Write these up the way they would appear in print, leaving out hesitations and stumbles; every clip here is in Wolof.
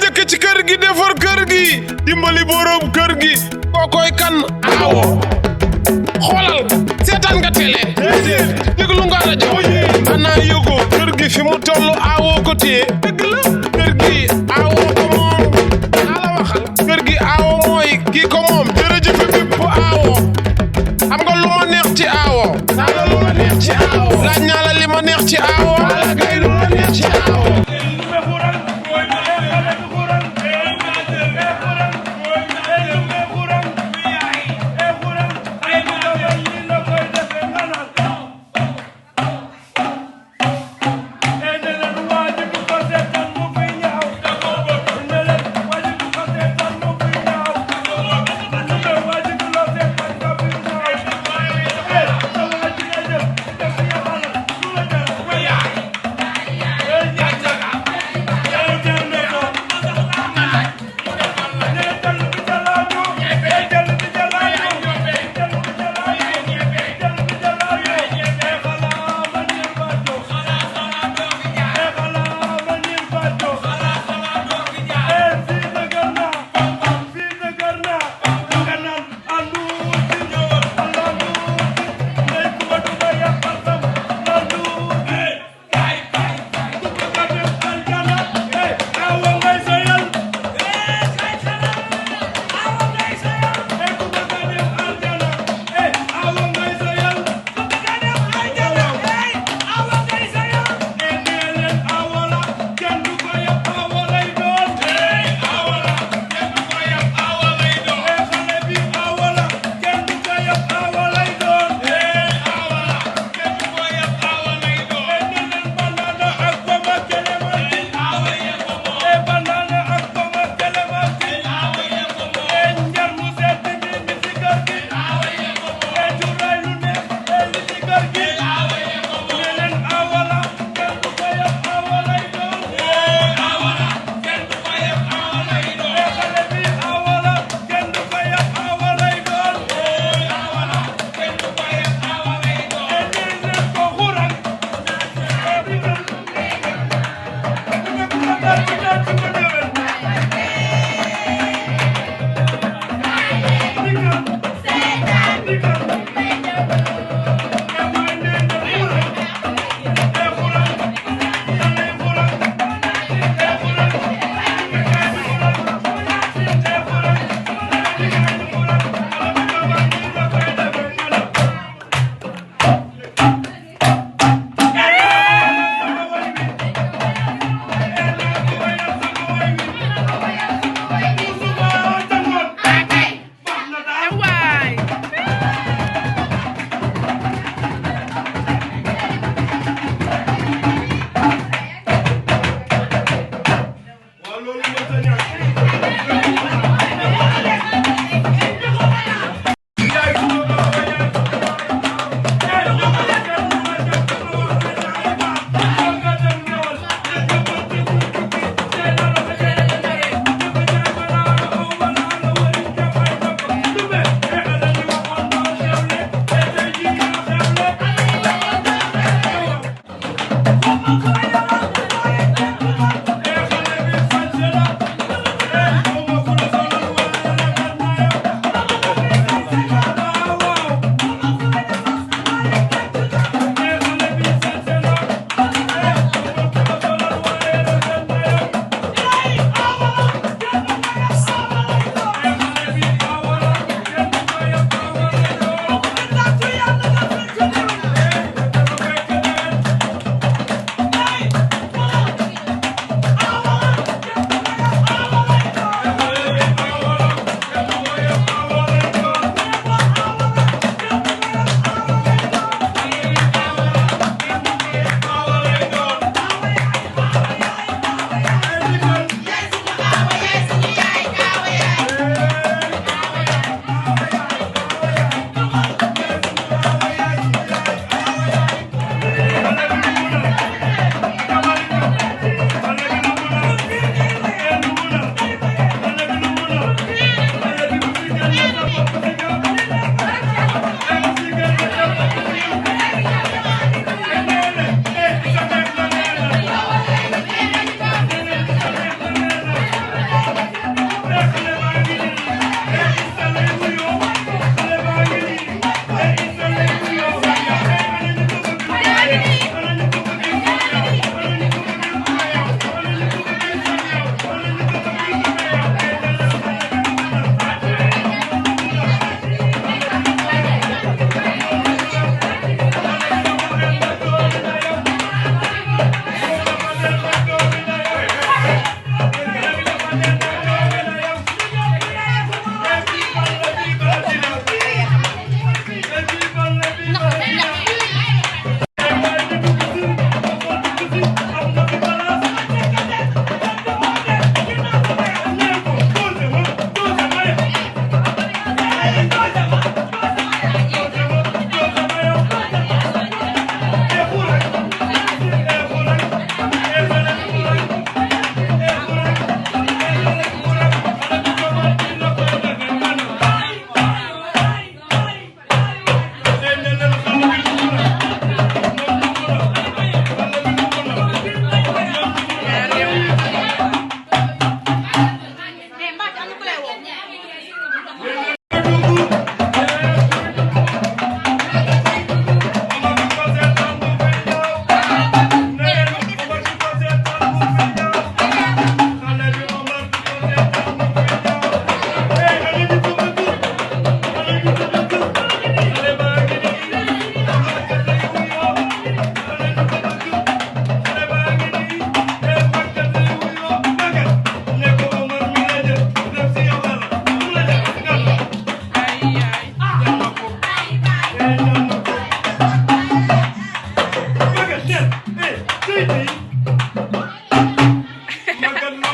njëkk ci kër gi defar kër gi dimbali borom kër gi kookoy kan aawo xoolal seetaan nga télé déedéet déglu nga rajo xanaa yëgoo kër gi fi mu toll aawo ko téye dëgg la kër gi aawo ko moom naa la waxal kër gi aawo mooy kii ko moom jërëjëf bépp aawo xam nga lu ma neex ci aawo naa la lu ma neex ci aawo laaj naa la li ma neex ci aawo la gay lu ma neex ci aawo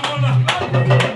taxaw na